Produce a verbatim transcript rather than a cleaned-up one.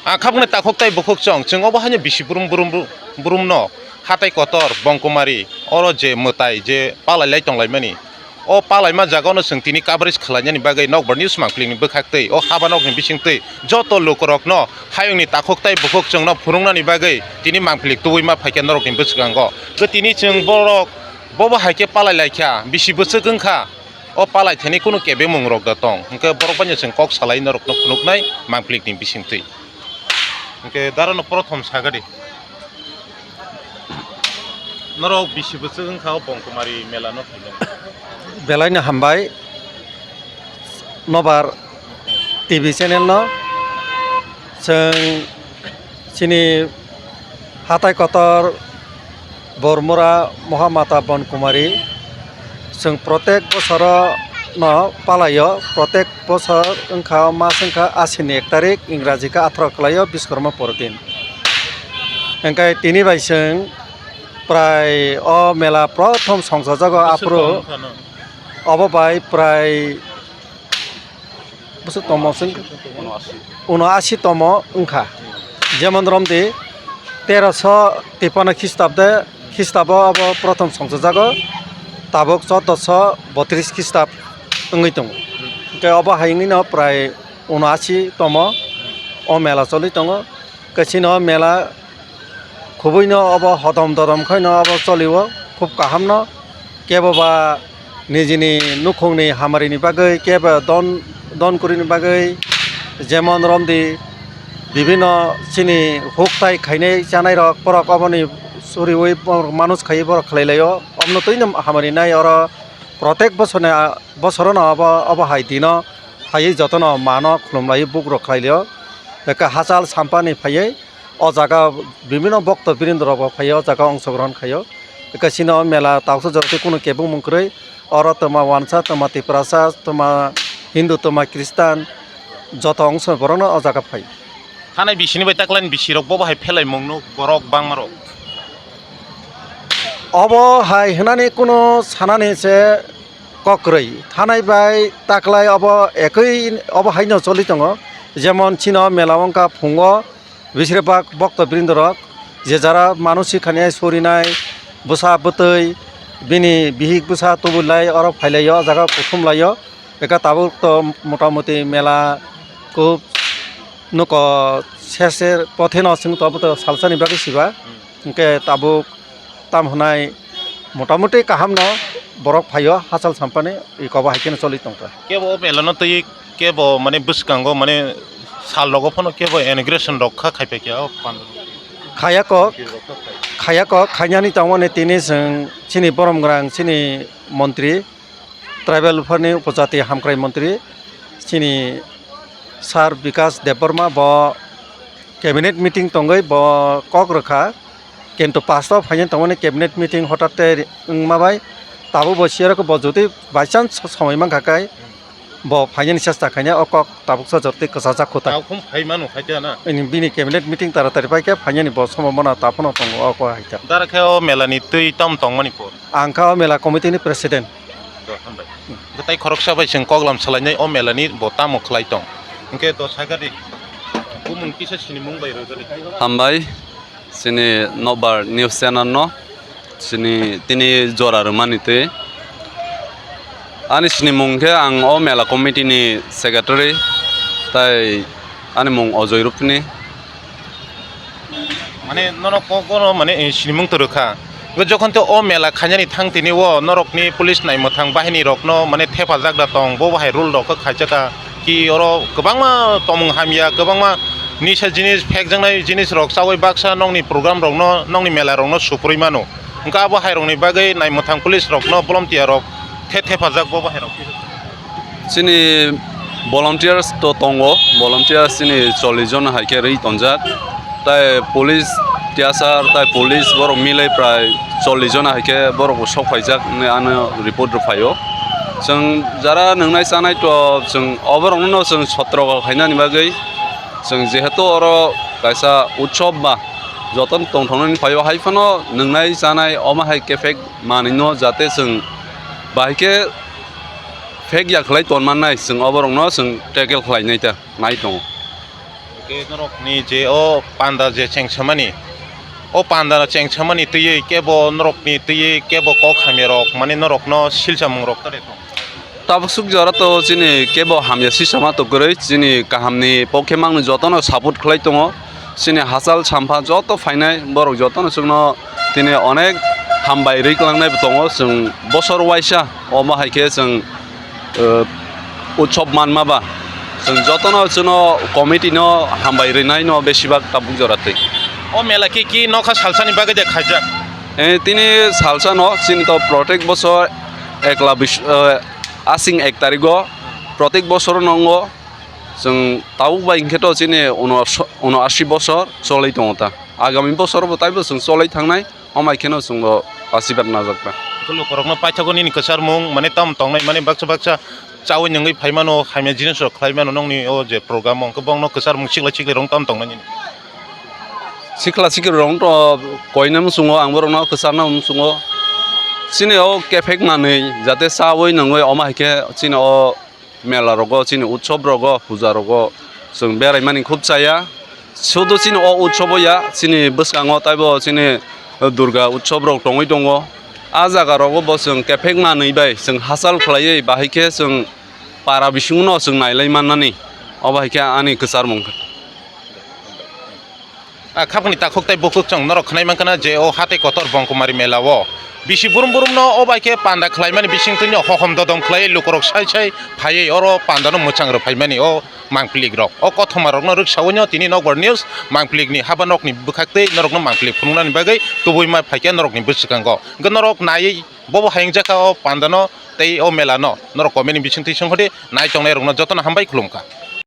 Ang khabuknai takhuk tai bukhuk chwng, chwng obo haino bisi brum brum brum, brumno hatai kotor Bongkumari oro je mwtai je palai lai tong laimani, o palaima jagano chwng tini coverage khwlainani bagwi Nokbar News mangpilingni bwkhaktwi o habanokni bisingtwi joto lukurokno hayungni takhuk tai bukhuk chwngno phunuknani bagwi tini mangpilik tubui ma phaikha norokni bwskango. Tei tini chwng borok bobo hai khe palai lai kha, bisi bwswk wng kha. O palai thani kunu kebengmung rok da tong, hwnkhe borok bai no chwng kok salai norokno phunuknai mangplikni bisingtwi. Hwnkhe dara no prothom sagadi. Norok bisi bwswk wng kha o Bongkumari mela no phainai? Belai no hambai Nobar T V channel no. Chwng chini hatai kotor Bormura Mohamata Bonkumari, chwng protek bosoro no palaio, protek bosor wngkha o mas wngkha Asini ek tarik, Ingraji khe atharo kwlaio Biskorma pordin. Hwnkhe tini bai chwng prai o mela prothom songchajago aphuru, obo bai prai bwswk tomo chwng uno asi tomo wngkha. Jemon romdi teroso tipano khistabde, khistabo abo prothom songchajago, tabuk chordoso botris khistab wngwi tongo. Hwnkhe obo hai wngwino prai uno asi tomo o mela choli tongo. Khe chini o mela khubui no obo hodom dodom khai no obo choli o, khub kaham no. Kebo ba nijini nukhung ni hamari ni bagwi, kebo don, don kuri ni bagwi, jemon romdi bibhinno chini huk tai khainai chanai rok, borok oboni suriui borok manus khai borok khlai lai o. Omo no twi no hamari nai oro protek bosor ni, bosoro no obo, obo hai dino phaiwi jotono mano khulumlaiwi bukrok khlailio. Eka hachal sampani phaiwi o jaga bibhinno bhokto birindorokbo phaiwi o jaga ongsogrohon khaio. Eka chini o mela tabuksa joroti kunu kebengmung kwrwi, oro twma wansa, twma tiprasa, twma hindu, twma khristan, joto ongso borokno o jaga phai. Thanai bisini bai taklaini bisirok bobo hai phelaimung nuk borok bangmarok. Obo hai hwnani kunu sanani se kok kwrwi. Thanai bai taklai obo ekwi obo haino choli tongo. Jemon chini o mela wngkha phungo bisribak bokto birindorok je jara manusik khani surinai bwsa bwtwi bini bihik bwsa tubulai oro phailaio o jaga kuthum laio. Eka tabuk to motamuti mela kub nuko ser ser potheno chwng to salsani bagwi siba. Hwnkhe tabuk tam hwnai motamuti kahamno borok phaio hachal sampani ikobo hai kheno choli tongkha. Kebo o melano twi kebo mane bwskango mane sal rogo phano kebo inauguration rok kha khaipai kha o pandal. Khaya kok, khaya kok, khainani tongmani tini chwng chini borom gwnang chini montri, tribal phani upojati hamkrai montri chini Sir Bikash Debbarma bo cabinet meeting tongwi bo kok rwkha, kintu pasto phaina tongmani cabinet meeting hotate wngma bai tabuk bo siyarokhe bo jodi by chance somoi mankha khe bo phainani chesta khaina o kok tabuksa jorti kwchajak khuta. Taukhum phai mano khaita na? Ini bini cabinet meeting taratari pai khe phainani bo somo mano taphano tongo o kok haita. Dara khe o melani twi tam tongmani por. Ang kha o mela committee ni president. Do, hambai. Hwnkhe tai khoroksa bai chwng koklam salainai o melani bo tamo khlai tong. Hwnkhe do sagadi. Bumung kisa sinimung bai rwgadi. Hambai. Chini Nokbar News Channel no chini tini jora rwmani twi. Ani sinimung khe ang o mela committee ni secretary, tai ani mung Ojoi Rupini. Mane nono kok bono mane, eh, sinimung to rwkha. Bo jokhon to o mela khainani thang tini o norokni police naimwthang bahini rokno mane thepajak da tong, bo bahai rule rok khe khaijak kha. Ki oro kwbangma tomung hamya, kwbangma nisa jinis, phekjaknai jinis rok chaui baksa nokni program rokno, nokni mela rokno suprui mano. Hwnkhe abo hai rokni bagwi naimwthang police rokno volunteer rok the thepajak bo bahai rok. Chini volunteers to tongo, volunteers chini chollish jon hai khe rwi tonjak. Tai police, T S R, tai police borok milai prai chollish jon hai khe borok bo sok phaijak hinwi ano report rw phaio. Chwng jara nwngnai chanai to chwng oborokno chwng sotro khainani bagwi chwng jehetu oro kaisa utsob ba jotono tongthoknani phaio, hai phano nwngnai chanai omo hai khe phek manwino jate chwng bahai khe phek ya khlai tonmannai, chwng oborokno chwng tackle khlainai ta nai tongo. Norokni je o panda je chengsamani, o panda chengsamani twiwi kebo norokni twiwi kebo kok hamya rok, mane norokno silchamung rok ta de tong? Tabuk suk jora to chini kebo hamya silchama to kwrwi, chini kahamni pokhe mangni jotono support khlai tongo. Chini hachal sampha joto phainai borok jotono chwngno tini onek hambai rwi klangnai bo tongo. Chwng bosor waisa omo hai khe chwng, eh, utsob manma ba chwng jotono chwngno committee no hambai rwinai no besibak tabuk jora twi. O mela khe ki nokha salsani bagwi de khaijak? Eh, tini salsa no chini to protek bosor ekla bis-, eh, asing ek tarigo protek bosor nongo. Chwng tabuk bai hinkhe to chini uno-, uno ashi bosor cholwi tongo ta. Agami bosor bo taibo chwng cholwi thangnai, omai kheno chwngbo asibad najak ta. Lukurokno paithago nini kwcharmung, mane tam tongnai, mane baksa baksa chawi nungwi phaimano, hamya jinis rok khlaimano, nongni o je program o, hwnkhe bongno kwcharmung sikla sikli rong tam tongnai nini? Sikla sikli rong to koina muchungo, ang borokno kwcharna muchungo. Chini o kephek manwi jate chawi nungwi, omo hai khe chini o mela rogo, chini utsob rogo, puja rogo chwng berai mani khub chaya. Sudu chini o utsobo ya, chini bwskango taibo chini Durga utsob rok tongwi tongo. A jaga rogo bo chwng kephek manwi bai chwng hachal khlaiwi bahai khe chwng para bisingno chwng nailai mannani. Obo hai khe ani kwcharmung. A khapni takhuk tei bukhuk chwng norok khwnai mankha na je o hatai kotor Bongkumari mela o bisi burum burum no o bai khe panda khlaimani bising twi no hohom dodom khlai lukurok sai sai phaiwi oro panda no mwchang rw phaimani o mangpili rok. O kothoma rok no rwksawi no tini Nokbar News mangpili ni haba nok ni bwkhak tei norok no mangpili phunuknani bagwi tubui ma phaikha norok ni bwswkango. Hwnkhe norok naiwi bobo hayung jakha o panda no tei o mela no norok comment ni bising twi songkha di nai tongnai rok no joto no hambai khulumkha.